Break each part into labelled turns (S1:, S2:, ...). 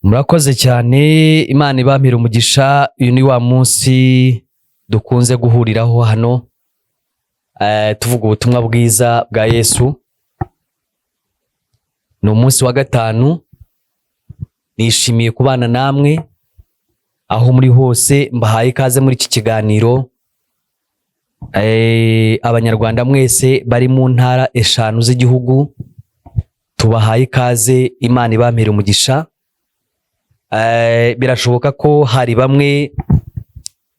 S1: Murakoze cyane, Imana ibampere umugisha. Uyu ni wa munsi dukunze guhuriraho hano, tuvuga ubutumwa bwiza bwa Yesu. Ni umunsi wa gatanu. Nishimiye kubana namwe aho muri hose. Mbahaye ikaze muri iki kiganiro. Abanyarwanda mwese bari mu ntara 5 z'igihugu, tubahaye ikaze. Imana ibampere umugisha. Birashoboka ko hari bamwe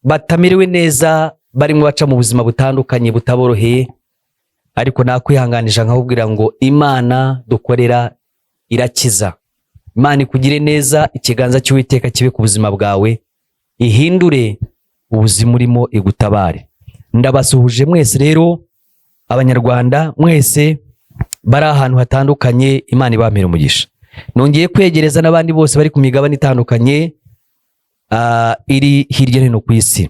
S1: batamerewe neza, barimo baca mu buzima butandukanye butaboroheye, ariko nakwihanganisha nkakubwira ngo Imana dukorera irakiza. Imana ikugire neza, ikiganza cy'Uwiteka kibe ku buzima bwawe, ihindure ubuzima urimo, igutabare. Ndabasuhuje mwese rero, Abanyarwanda mwese bari ahantu hatandukanye, Imana ibampere umugisha. Nongeye kwegereza n'abandi bose bari ku migabane itandukanye, iri hirya no hino ku isi.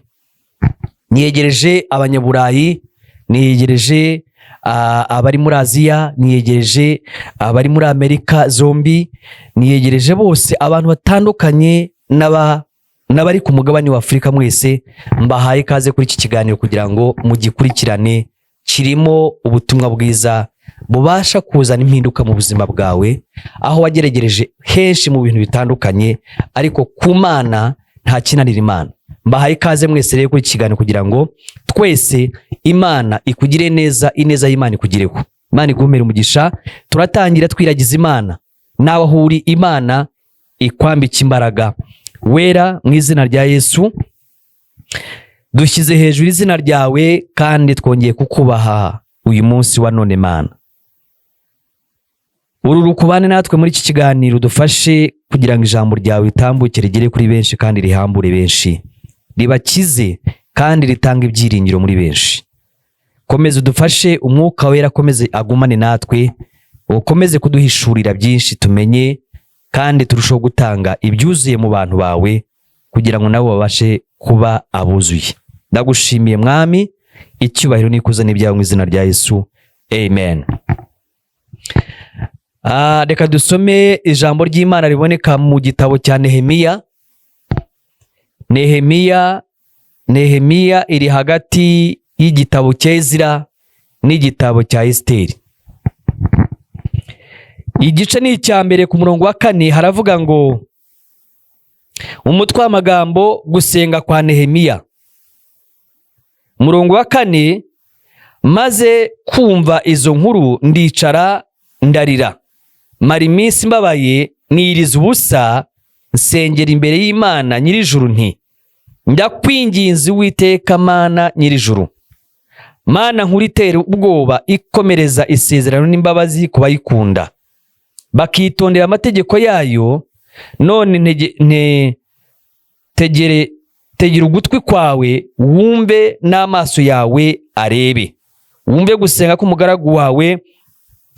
S1: Niyegereje Abanyaburayi, niyegereje abari muri Aziya, niyegereje abari muri Amerika zombi, niyegereje bose, abantu batandukanye n'abari ku mugabane wa Afurika mwese, mbahaye ikaze kuri iki kiganiro kugira ngo mugikurikirane. Kirimo ubutumwa bwiza bubasha kuzana impinduka mu buzima bwawe, aho wageragereje henshi mu bintu bitandukanye, ariko ku Mana nta kinanira Imana. Mbahaye ikaze mwese rero kuri iki kiganiro kugira ngo twese Imana ikugire neza, ineza y'Imana ikugireho, Imana iguhumere umugisha. Turatangira twiragiza Imana. Nawe aho uri, Imana ikwambika imbaraga wera mu izina rya Yesu. Dushyize hejuru izina ryawe kandi twongeye kukubaha uyu munsi wa none. Mana, uru rukubane natwe muri iki kiganiro, dufashe kugira ngo ijambo ryawe ritambuke, rigere kuri benshi kandi rihambure benshi, ribakize kandi ritanga ibyiringiro muri benshi. Komeza udufashe, Umwuka Wera akomeze agumane natwe, ukomeze kuduhishurira byinshi, tumenye kandi turusheho gutanga ibyuzuye mu bantu bawe kugira ngo nabo babashe kuba abuzuye. Ndagushimiye Mwami, icyubahiro n'ikuzo n'ibyawe mu izina rya Yesu, amen. Reka dusome ijambo ry'Imana riboneka mu gitabo cya Nehemiya. Nehemiya iri hagati y'igitabo cya Ezira n'igitabo cya Esiteri. Igice ni icya mbere, ku murongo wa 4 haravuga ngo, umutwe w'amagambo: gusenga kwa Nehemiya. Umurongo wa 4: maze kumva izo nkuru ndicara ndarira, mara iminsi mbabaye, niriza ubusa, nsengera imbere y'Imana nyir'ijuru nti: ndakwinginze Uwiteka Mana nyir'ijuru, Mana nkuru itera ubwoba, ikomereza isezerano n'imbabazi ku bayikunda bakitondera amategeko yayo, none tegere tegera ugutwi kwawe wumve n'amaso yawe arebe, wumve gusenga k'umugaragu wawe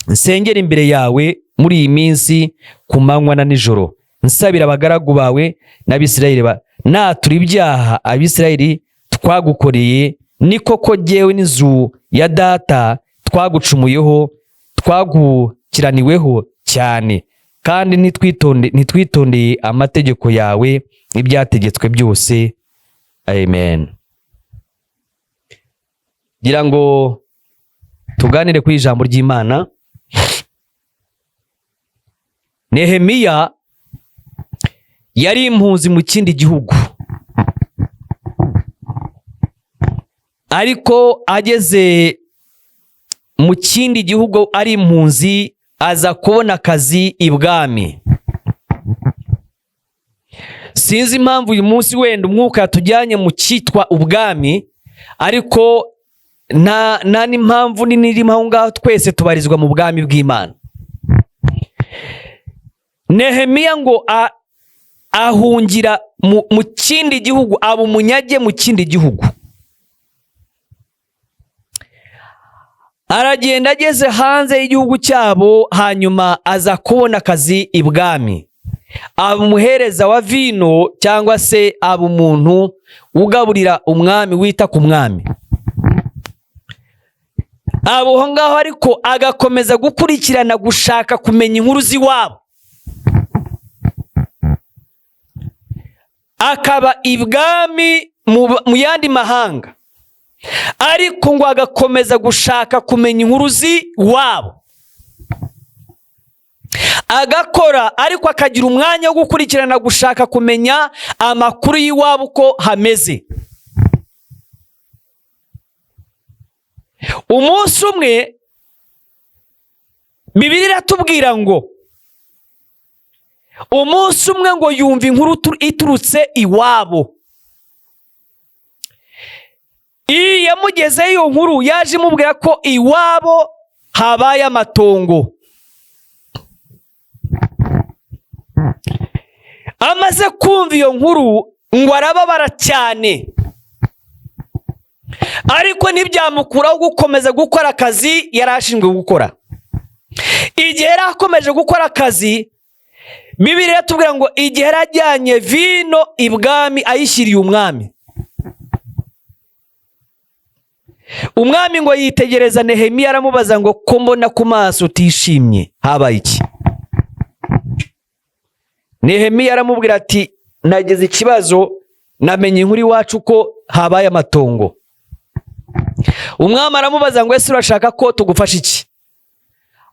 S1: nsengera imbere yawe muri iyi minsi ku manywa na nijoro, nsabira abagaragu bawe n'Abisirayeli natura ibyaha Abisirayeli twagukoreye. Ni koko jyewe n'inzu ya data twagucumuyeho, twagukiraniweho cyane, kandi ntitwitondeye amategeko yawe n'ibyategetswe byose. Amen. Gira ngo tuganire ku ijambo ry'Imana. Nehemiya yari impunzi mu kindi gihugu, ariko ageze mu kindi gihugu ari impunzi, aza kubona akazi ibwami. Sinzi impamvu uyu munsi wenda umwuka yatujyanye mu cyitwa ubwami, ariko nta n'impamvu nini irimo aho ngaho. Twese tubarizwa mu bwami bw'Imana. Nehemiya ngo ahungira mu kindi gihugu, aba umunyage mu kindi gihugu. Aragenda, ageze hanze y'igihugu cyabo, hanyuma aza kubona akazi ibwami, aba umuhereza wa vino, cyangwa se aba umuntu ugaburira umwami, wita ku mwami. Abo aho ngaho, ariko agakomeza gukurikirana, gushaka kumenya inkuru z'iwabo. Akaba ibwami mu yandi mahanga, ariko ngo agakomeza gushaka kumenya inkuru z'iwabo. Agakora, ariko akagira umwanya wo gukurikirana, gushaka kumenya amakuru y'iwabo uko hameze. Umunsi umwe Bibiliya iratubwira ngo umunsi umwe ngo yumva inkuru iturutse iwabo. Iyo yamugezeho iyo nkuru, yaje imubwira ko iwabo habaye amatongo. Amaze kumva iyo nkuru ngo arababara cyane, ariko ntibyamukuraho gukomeza gukora akazi yari ashinzwe gukora. Igihe yari akomeje gukora akazi, Bibiliya iratubwira ngo igihe yari ajyanye vino ibwami ayishyiriye umwami, umwami ngo yitegereza Nehemiya aramubaza ngo ko mbona ku maso utishimye, habaye iki? Nehemiya aramubwira ati nagize ikibazo, namenye inkuru iwacu ko habaye amatongo. Umwami aramubaza ngo ese urashaka ko tugufasha iki?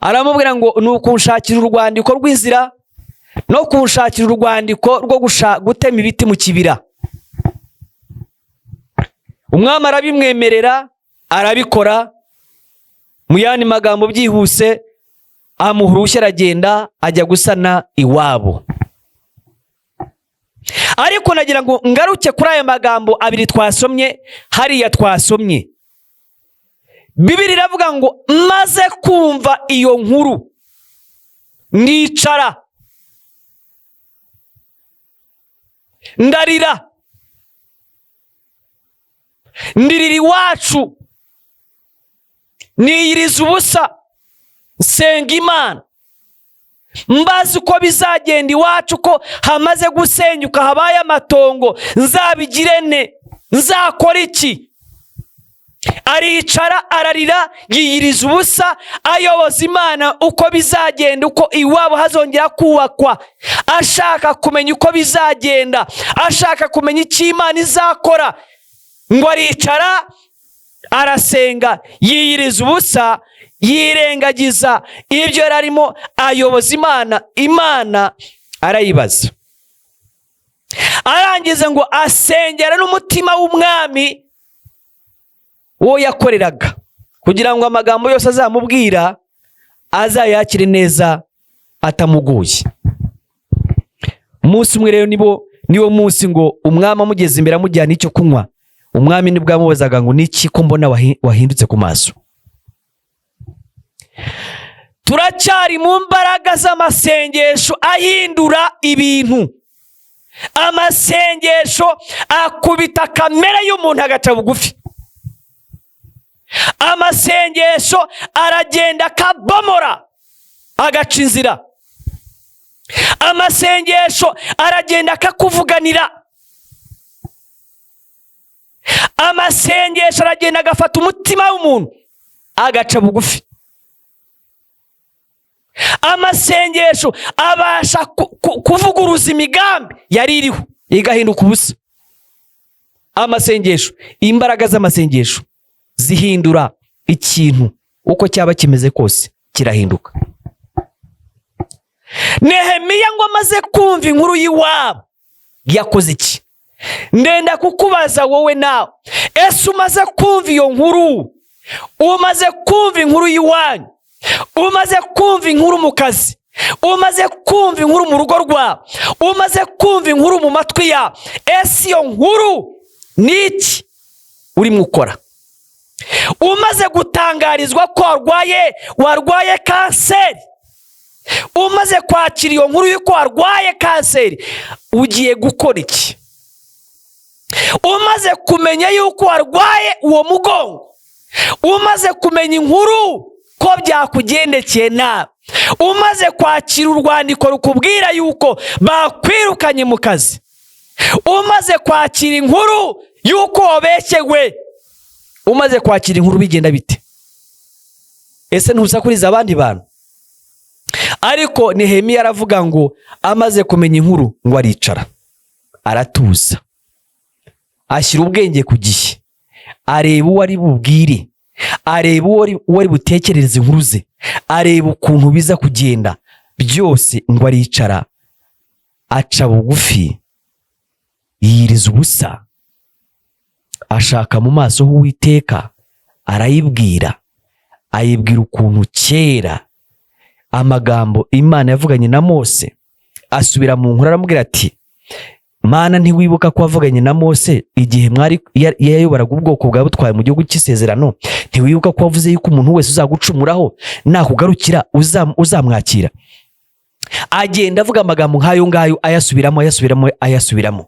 S1: Aramubwira ngo ni ukunshakira urwandiko rw'inzira no kunshakira urwandiko rwo gutema ibiti mu kibira. Umwami arabimwemerera, arabikora. Mu yandi magambo byihuse, amuha uruhushya aragenda ajya gusana iwabo. Ariko nagira ngo ngaruke kuri aya magambo abiri twasomye hariya twasomye. Bibiliya iravuga ngo maze kumva iyo nkuru ndicara ndarira, ndirira iwacu, niyiriza ubusa, nsenga Imana, mbazi uko bizagenda iwacu, ko hamaze gusenyuka, habaye amatongo, nzabigire nte, nzakora iki? Aricara ararira, yiyiriza ubusa, ayoboza Imana uko bizagenda, uko iwabo hazongera kubakwa, ashaka kumenya uko bizagenda, ashaka kumenya icyo Imana izakora. Ngo aricara arasenga, yiyiriza ubusa, yirengagiza ibyo yari arimo, ayoboza Imana. Imana arayibaza, arangiza ngo asengera n'umutima w'umwami uwo yakoreraga, kugira ngo amagambo yose azamubwira azayakire neza atamuguye. Umunsi umwe rero niwo munsi ngo umwami amugeze imbere amujyana icyo kunywa. Umwami nibwo yamubazaga ngo niki ko mbona wahindutse ku maso? Turacyari mu mbaraga z'amasengesho ahindura ibintu. Amasengesho akubita kamere y'umuntu agaca bugufi. Amasengesho aragenda akabomora agaca inzira. Amasengesho aragenda akakuvuganira. Amasengesho aragenda agafata umutima w'umuntu agaca bugufi. Amasengesho abasha kuvuguruza imigambi yari iriho igahinduka ubusa. Amasengesho, imbaraga z'amasengesho zihindura ikintu uko cyaba kimeze kose, kirahinduka. Nehemiya ngo amaze kumva inkuru y'iwabo yakoze iki? Ndenda kukubaza wowe nawe, ese umaze kumva iyo nkuru, umaze kumva inkuru y'iwanyu, umaze kumva inkuru mu kazi, umaze kumva inkuru mu rugo rwawe, umaze kumva inkuru mu matwi yawe, ese iyo nkuru ni iki urimo ukora? Umaze gutangarizwa ko warwaye kanseri, umaze kwakira iyo nkuru y'uko warwaye kanseri, ugiye gukora iki? Umaze kumenya y'uko warwaye uwo mugongo, umaze kumenya inkuru ko byakugendekeye nabi, umaze kwakira urwandiko rukubwira y'uko bakwirukanye mu kazi, umaze kwakira inkuru y'uko wabeshyewe, umaze kwakira inkuru bigenda bite? Ese ntusakuriza abandi bantu? Ariko Nehemiya aravuga ngo amaze kumenya inkuru ngo aricara Aratuza, ashyira ubwenge ku gihe, areba uwo ari bubwire, areba uwo ari butekerereze inkuru ze, areba ukuntu biza kugenda byose. Ngo aricara, aca bugufi, yiyiriza ubusa, ashaka mu maso h'Uwiteka, arayibwira, ayibwira ukuntu kera amagambo Imana yavuganye na Mose. Asubira mu nkuru, aramubwira ati: "Mana, ntiwibuka ko wavuganye na Mose igihe mwari yayoboraga ubwoko bwawe butwaye mu gihugu cy'isezerano? Ntiwibuka ko wavuze yuko umuntu wese uzagucumuraho nakugarukira uzamwakira?" Agenda avuga amagambo nk'ayo ngayo, ayasubiramo, ayasubiramo, ayasubiramo,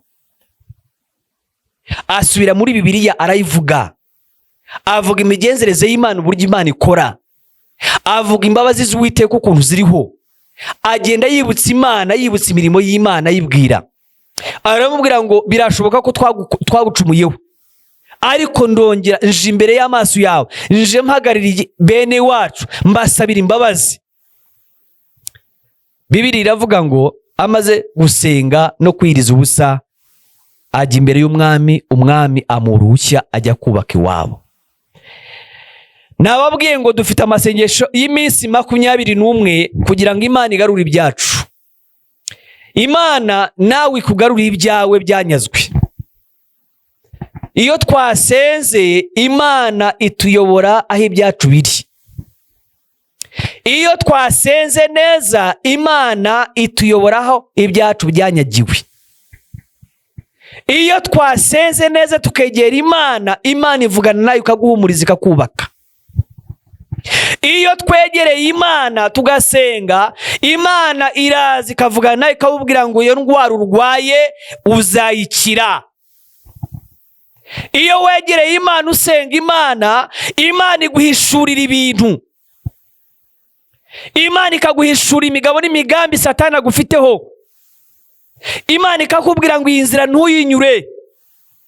S1: asubira muri Bibiliya arayivuga, avuga imigenzereze y'Imana, uburyo Imana ikora, avuga imbabazi z'Uwiteka ukuntu ziriho. Agenda yibutsa Imana, yibutsa imirimo y'Imana, ayibwira. Aramubwira ngo: "Birashoboka ko twagucumuyeho, ariko ndongera nje imbere y'amaso yawe, nje mpagarariye bene wacu, mbasabira imbabazi." Bibiri iravuga ngo amaze gusenga no kwiriza ubusa, ajya imbere y'umwami, umwami amuha uruhushya, ajya kubaka iwabo. Nababwiye ngo dufite amasengesho y'iminsi 21 kugira ngo Imana igarure ibyacu. Imana nawe ikugarurire ibyawe byanyazwe. Iyo twasenze, Imana ituyobora aho ibyacu biri. Iyo twasenze neza, Imana ituyobora aho ibyacu byanyagiwe. Iyo twasenze neza, tukegera Imana, Imana ivugana nawe, ikaguhumuriza, ikakubaka. Iyo twegereye Imana tugasenga, Imana iraza ikavugana nawe, ikakubwira ngo iyo ndwara urwaye uzayikira. Iyo wegereye Imana, usenga Imana, Imana iguhishurira ibintu, Imana ikaguhishura imigabo n'imigambi Satani agufiteho. Imana ikakubwira ngo iyi nzira ntuyinyure,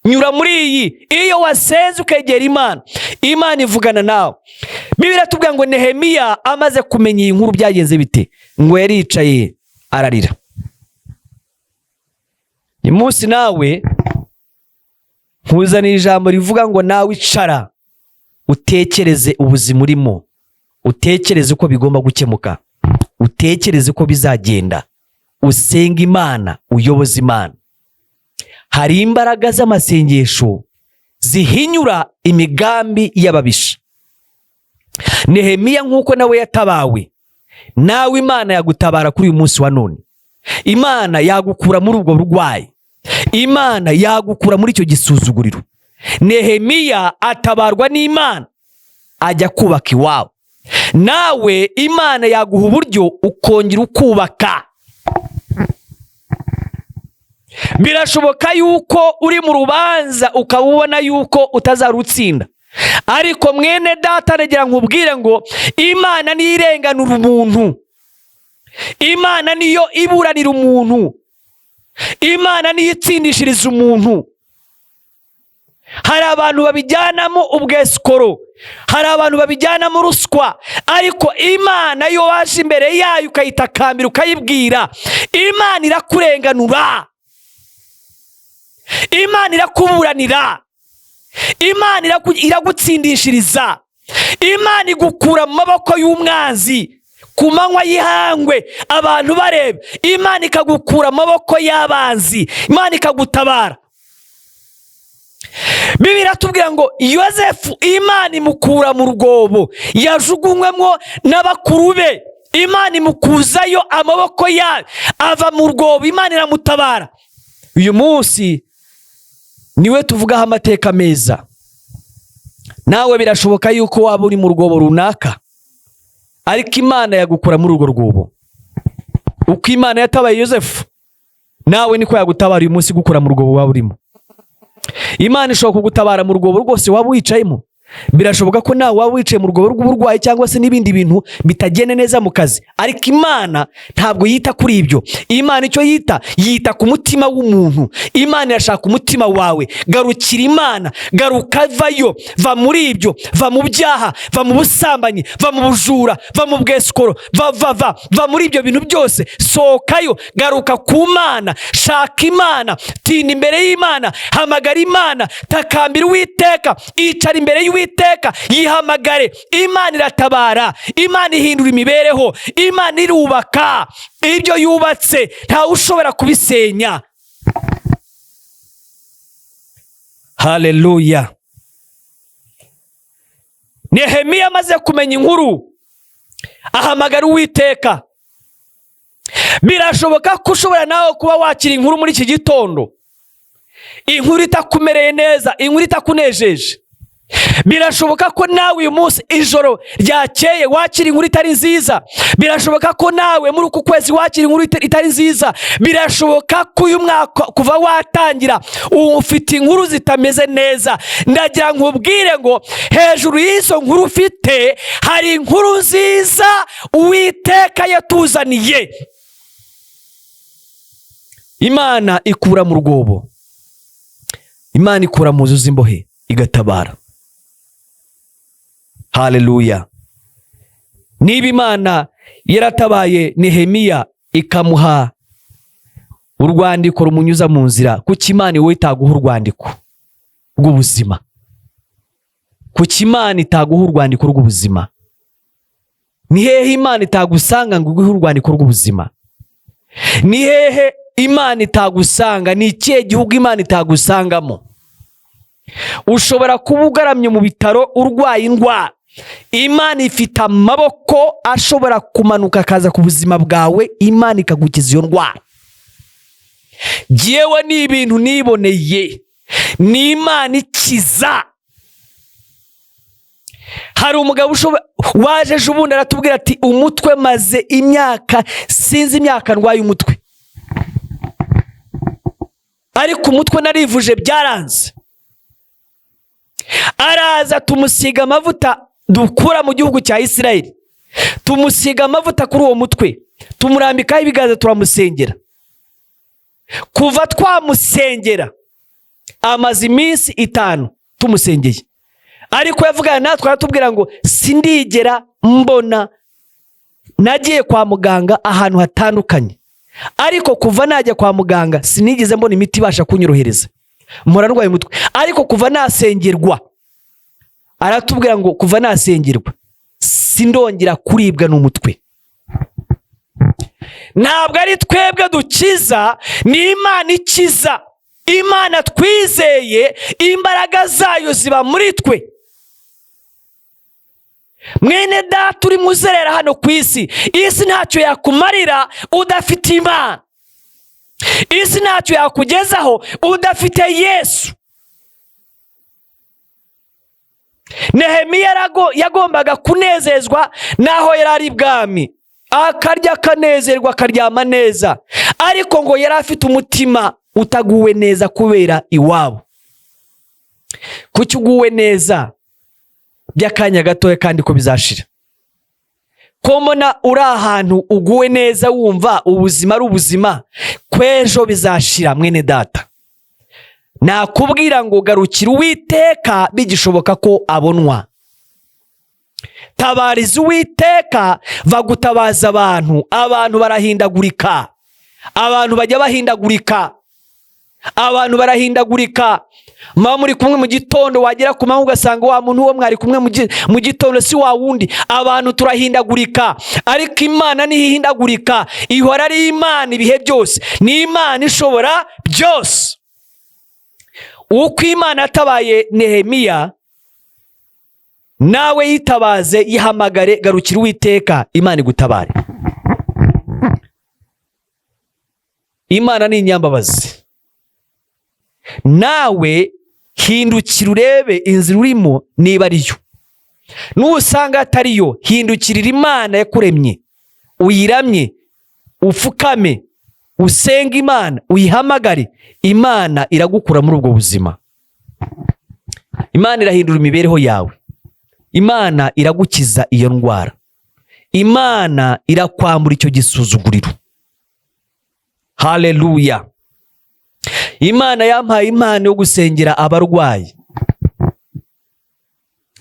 S1: nyura muri iyi. Iyo wasenze, ukegera Imana, Imana ivugana nawe. Bibiliya iratubwira ngo Nehemiya amaze kumenya iyi nkuru byagenze bite? Ngo yaricaye ararira. Uyu munsi nawe nkuzaniye ijambo rivuga ngo nawe icara utekereze ubuzima urimo, utekereze uko bigomba gukemuka, utekereze uko bizagenda, usenge Imana, uyoboze Imana. Hari imbaraga z'amasengesho zihinyura imigambi y'ababisha. Nehemiya nk'uko nawe yatabawe, nawe Imana yagutabara kuri uyu munsi wa none. Imana yagukura muri ubwo burwayi, Imana yagukura muri icyo gisuzuguriro. Nehemiya atabarwa n'Imana, ajya kubaka iwabo. Nawe Imana yaguha uburyo ukongera ukubaka. Birashoboka yuko uri mu rubanza, ukaba ubona yuko utazarutsinda, ariko mwene data, nagira nkubwire ngo Imana niyo irenganura umuntu, Imana niyo iburanira umuntu, Imana niyo itsindishiriza umuntu. Hari abantu babijyanamo ubwesikoro, hari abantu babijyanamo ruswa, ariko Imana iyo waje imbere yayo ukayitakambira, ukayibwira, Imana irakurenganura, Imana irakuburanira, Imana iragutsindishiriza, Imana igukura mu maboko y'umwanzi ku manywa y'ihangwe abantu bareba. Imana ikagukura mu maboko y'abanzi, Imana ikagutabara. Bibiliya iratubwira ngo Yosefu Imana imukura mu rwobo yajugunywemo n'abakuru be, Imana imukuzayo amaboko yayo, ava mu rwobo, Imana iramutabara. Uyu munsi niwe tuvugaho amateka meza. Nawe birashoboka yuko waba uri mu rwobo runaka, ariko Imana yagukura muri urwo rwobo. Uko Imana yatabaye Yosefu, nawe niko yagutabara uyu munsi, gukura mu rwobo waba urimo. Imana ishobora kugutabara mu rwobo rwose waba wicayemo. Birashoboka ko nawe waba wicaye mu rwobo rw'uburwayi cyangwa se n'ibindi bintu bitagenda neza mu kazi, ariko Imana ntabwo yita kuri ibyo. Imana icyo yita, yita ku mutima w'umuntu. Imana irashaka umutima wawe. Garukira Imana, garuka, vayo, va muri ibyo, va mu byaha, va mu busambanyi, va mu bujura, va mu bwesikoro, va va va va muri ibyo bintu byose, sohokayo, garuka ku Mana, shaka Imana, tinda imbere y'Imana, hamagara Imana, takambira Uwiteka, icara imbere y'Uwiteka, yihamagare. Imana iratabara, Imana ihindura imibereho, Imana irubaka. Ibyo yubatse ntawe ushobora kubisenya. Haleluya. Nehemiya amaze kumenya inkuru ahamagara Uwiteka. Birashoboka ko ushobora nawe kuba wakira inkuru muri iki gitondo, inkuru itakumereye neza, inkuru itakunejeje. Birashoboka ko nawe uyu munsi, ijoro ryakeye, wakira inkuru itari nziza. Birashoboka ko nawe muri uku kwezi wakira inkuru itari nziza. Birashoboka ko uyu mwaka kuva watangira ufite inkuru zitameze neza. Ndagira ngo nkubwire ngo hejuru y'izo nkuru ufite hari inkuru nziza Uwiteka yatuzaniye. Imana ikura mu rwobo, Imana ikura mu nzu z'imbohe igatabara. Haleluya. Niba Imana yaratabaye Nehemiya ikamuha urwandiko rumunyuza mu nzira, kuki Imana iwe itaguha urwandiko rw'ubuzima? Kuki Imana itaguha urwandiko rw'ubuzima? Ni hehe Imana itagusanga ngo iguhe urwandiko rw'ubuzima? Ni hehe Imana itagusanga? Ni ikihe gihugu Imana itagusangamo? Ushobora kuba ugaramye mu bitaro urwaye indwara, Imana ifite amaboko ashobora kumanuka akaza ku buzima bwawe, Imana ikagukiza iyo ndwara. Jyewe ni ibintu niboneye, ni Imana ikiza. Hari umugabo waje ejo bundi aratubwira ati umutwe maze imyaka, sinzi imyaka ndwaye umutwe, ariko umutwe narivuje byaranze. Araza tumusiga amavuta dukura mu gihugu cya Isirayeli, tumusiga amavuta kuri uwo mutwe, tumurambikaho ibiganza, turamusengera. Kuva twamusengera amaze iminsi 5 tumusengeye, ariko yavugana natwe aratubwira ngo sindigera mbona, nagiye kwa muganga ahantu hatandukanye, ariko kuva najya kwa muganga sinigeze mbona imiti ibasha kunyorohereza, mpora ndwaye umutwe. Ariko kuva nasengerwa, aratubwira ngo kuva nasengerwa sindongera kuribwa n'umutwe. Ntabwo ari twebwe dukiza, ni Imana ikiza. Imana twizeye, imbaraga zayo ziba muri twe. Mwene data uri muzerera hano ku isi, isi ntacyo yakumarira udafite Imana. Isi ntacyo yakugezaho udafite Yesu. Nehemiya yagombaga kunezezwa n'aho yari ari ibwami, akarya akanezerwa, akaryama neza, ariko ngo yari afite umutima utaguwe neza kubera iwabo. Kuki uguwe neza by'akanya gatoya kandi ko bizashira? Ko mbona uri ahantu uguwe neza, wumva ubuzima ari ubuzima, kw'ejo bizashira. Mwene data, nakubwira ngo garukira Uwiteka bigishoboka ko abonwa. Tabariza Uwiteka, va gutabaza abantu. Abantu barahindagurika, abantu bajya bahindagurika, abantu barahindagurika. Muba muri kumwe mu gitondo, wagera ku manywa ugasanga wa muntu uwo mwari kumwe mu gitondo si wa wundi. Abantu turahindagurika, ariko Imana ntihindagurika, ihora ari Imana ibihe byose, ni Imana ishobora byose. Uko Imana yatabaye Nehemiya, nawe yitabaze, yihamagare, garukira Uwiteka, Imana igutabare. Imana ni inyambabazi. Nawe hindukira urebe inzira urimo niba ariyo. Nusanga atariyo, hindukirira Imana yakuremye, uyiramye, upfukame, usenge Imana, uyihamagare. Imana iragukura muri ubwo buzima. Imana irahindura imibereho yawe. Imana iragukiza iyo ndwara, Imana irakwambura icyo gisuzuguriro. Haleluya! Imana yampaye impano yo gusengera abarwayi,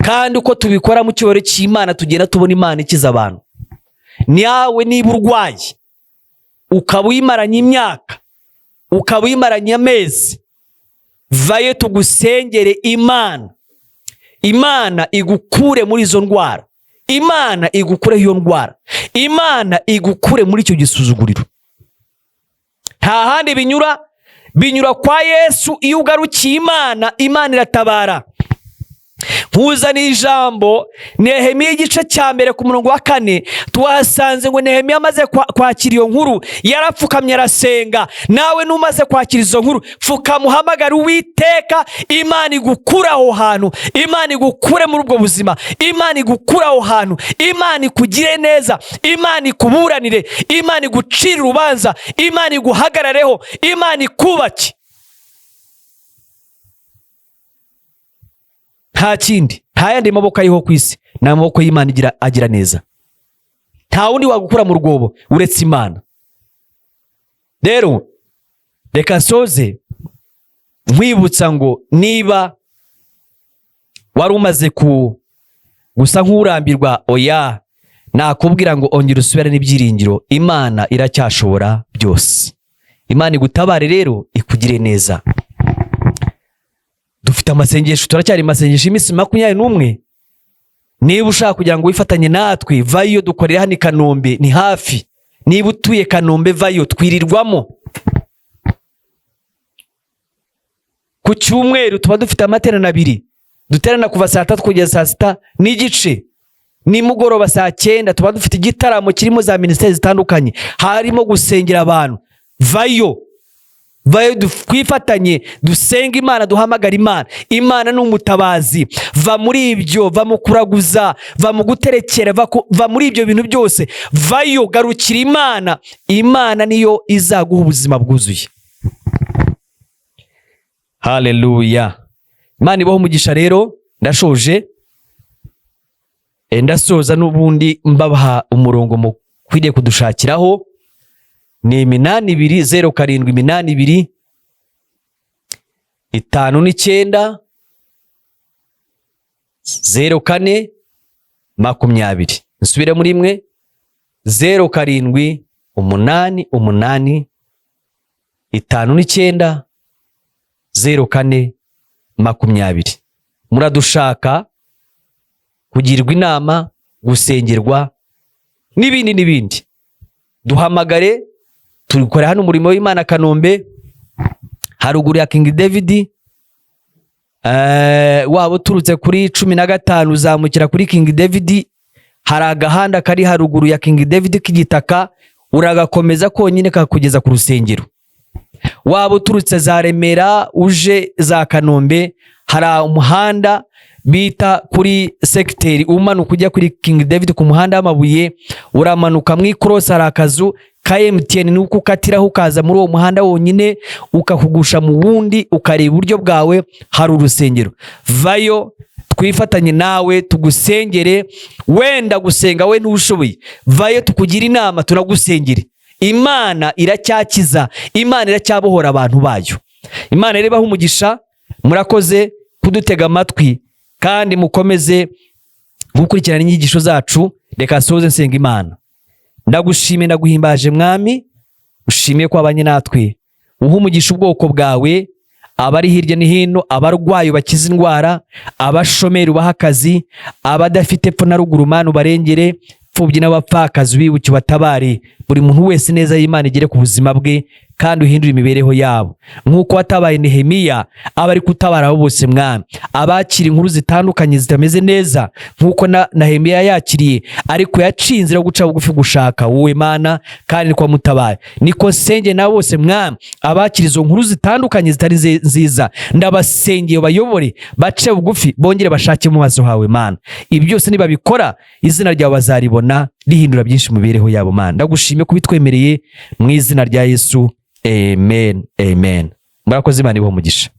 S1: kandi uko tubikora mu cyubahiro cy'Imana, tugenda tubona Imana ikiza abantu. Nawe niba urwaye, ukaba uyimaranye imyaka, ukaba uyimaranye amezi, vayo tugusengere, Imana igukure muri izo ndwara, Imana igukureho iyo ndwara, Imana igukure muri icyo gisuzuguriro. Nta handi binyura, binyura kwa Yesu. Iyo ugarukiye Imana, Imana iratabara. Nkuzaniye ijambo Nehemiya igice cya 1 ku murongo wa 4. Tuhasanze ngo Nehemiya amaze kwakira iyo nkuru yarapfukamye arasenga. Nawe numaze kwakira izo nkuru, pfukama uhamagare Uwiteka, Imana igukure aho hantu, Imana igukure muri ubwo buzima, Imana igukure aho hantu, Imana ikugire neza, Imana ikuburanire, Imana igucire urubanza, Imana iguhagarareho, Imana ikubake. Nta kindi, nta yandi maboko ariho ku isi, ni amaboko y'Imana agira neza. Nta wundi wagukura mu rwobo uretse Imana. Rero reka nsoze nkwibutsa ngo niba wari umaze gusa nk'urambirwa, oya, nakubwira ngo ongera usubirane ibyiringiro, Imana iracyashobora byose. Imana igutabare rero, ikugire neza. Dufite amasengesho, turacyari amasengesho y'iminsi 21. Niba ushaka kugira ngo wifatanye natwe, vayo, dukorera hano i Kanombe, ni hafi. Niba utuye Kanombe, vayo, twirirwamo. Ku cyumweru tuba dufite amaterano 2, duterana kuva saa 3 kugeza saa 6:30. Nimugoroba saa 9 tuba dufite igitaramo kirimo za minisiteri zitandukanye, harimo gusengera abantu. Vayo, vayo twifatanye, dusenge Imana, duhamagare Imana. Imana ni umutabazi. Va muri ibyo, va mu kuraguza, va mu guterekera, va muri ibyo bintu byose, vayo, garukira Imana. Imana niyo izaguha ubuzima bwuzuye. Haleluya! Imana ibahe umugisha. Rero ndashoje. Ndasoza n'ubundi mbabaha umurongo mukwiriye kudushakiraho, ni 82 07 82 59 04 20. Nsubire muri imwe: 07 88 59 04 20. Muradushaka kugirwa inama, gusengerwa n'ibindi n'ibindi, duhamagare. Tubikora hano umurimo w'Imana Kanombe, haruguru ya King David. Waba uturutse kuri 15 uzamukira kuri King David, hari agahanda kari haruguru ya King David k'igitaka, uragakomeza konyine kakugeza ku rusengero. Waba uturutse za Remera uje za Kanombe, hari umuhanda bita kuri segiteri, umanuka ujya kuri King David ku muhanda w'amabuye, uramanuka mu ikorosi, hari akazu ka MTN, nuko ukatiraho ukaza muri uwo muhanda wonyine, ukakugusha mu wundi, ukareba iburyo bwawe hari urusengero. Vayo twifatanye nawe tugusengere. Wenda gusenga we ntushoboye, vayo tukugire inama, tunagusengere. Imana iracyakiza, Imana iracyabohora abantu bayo. Imana rero ibahe umugisha. Murakoze kudutega amatwi kandi mukomeze gukurikirana inyigisho zacu. Reka nsoze nsenga Imana. Ndagushimiye, ndaguhimbaje Mwami, ushimiye ko wabanye natwe. Uha umugisha ubwoko bwawe, abari hirya no hino, abarwayi bakiza indwara, abashomeri ubaha akazi, abadafite epfo na ruguru Mana ubarengere, imfubyi n'abapfakazi ubibuke ubatabare. Buri muntu wese neza y'Imana igere ku buzima bwe kandi uhindure imibereho yabo, nk'uko watabaye Nehemiya, aba ari kutabara abo bose Mwami, abakira inkuru zitandukanye zitameze neza, nk'uko na Nehemiya yakiriye, ariko yaciye inzira yo guca bugufi gushaka wowe Mana, kandi niko wamutabaye. Niko nsengeye nabo bose Mwami, abakira izo nkuru zitandukanye zitari nziza, ndabasengeye bayobore bace bugufi, bongere bashake mu maso hawe Mana. Ibi byose nibabikora, izina ryawe bazaribona rihindura byinshi mu mibereho yabo Mana. Ndagushimiye kubitwemereye mu izina rya Yesu, amen, amen. Murakoze, Imana ibahe umugisha.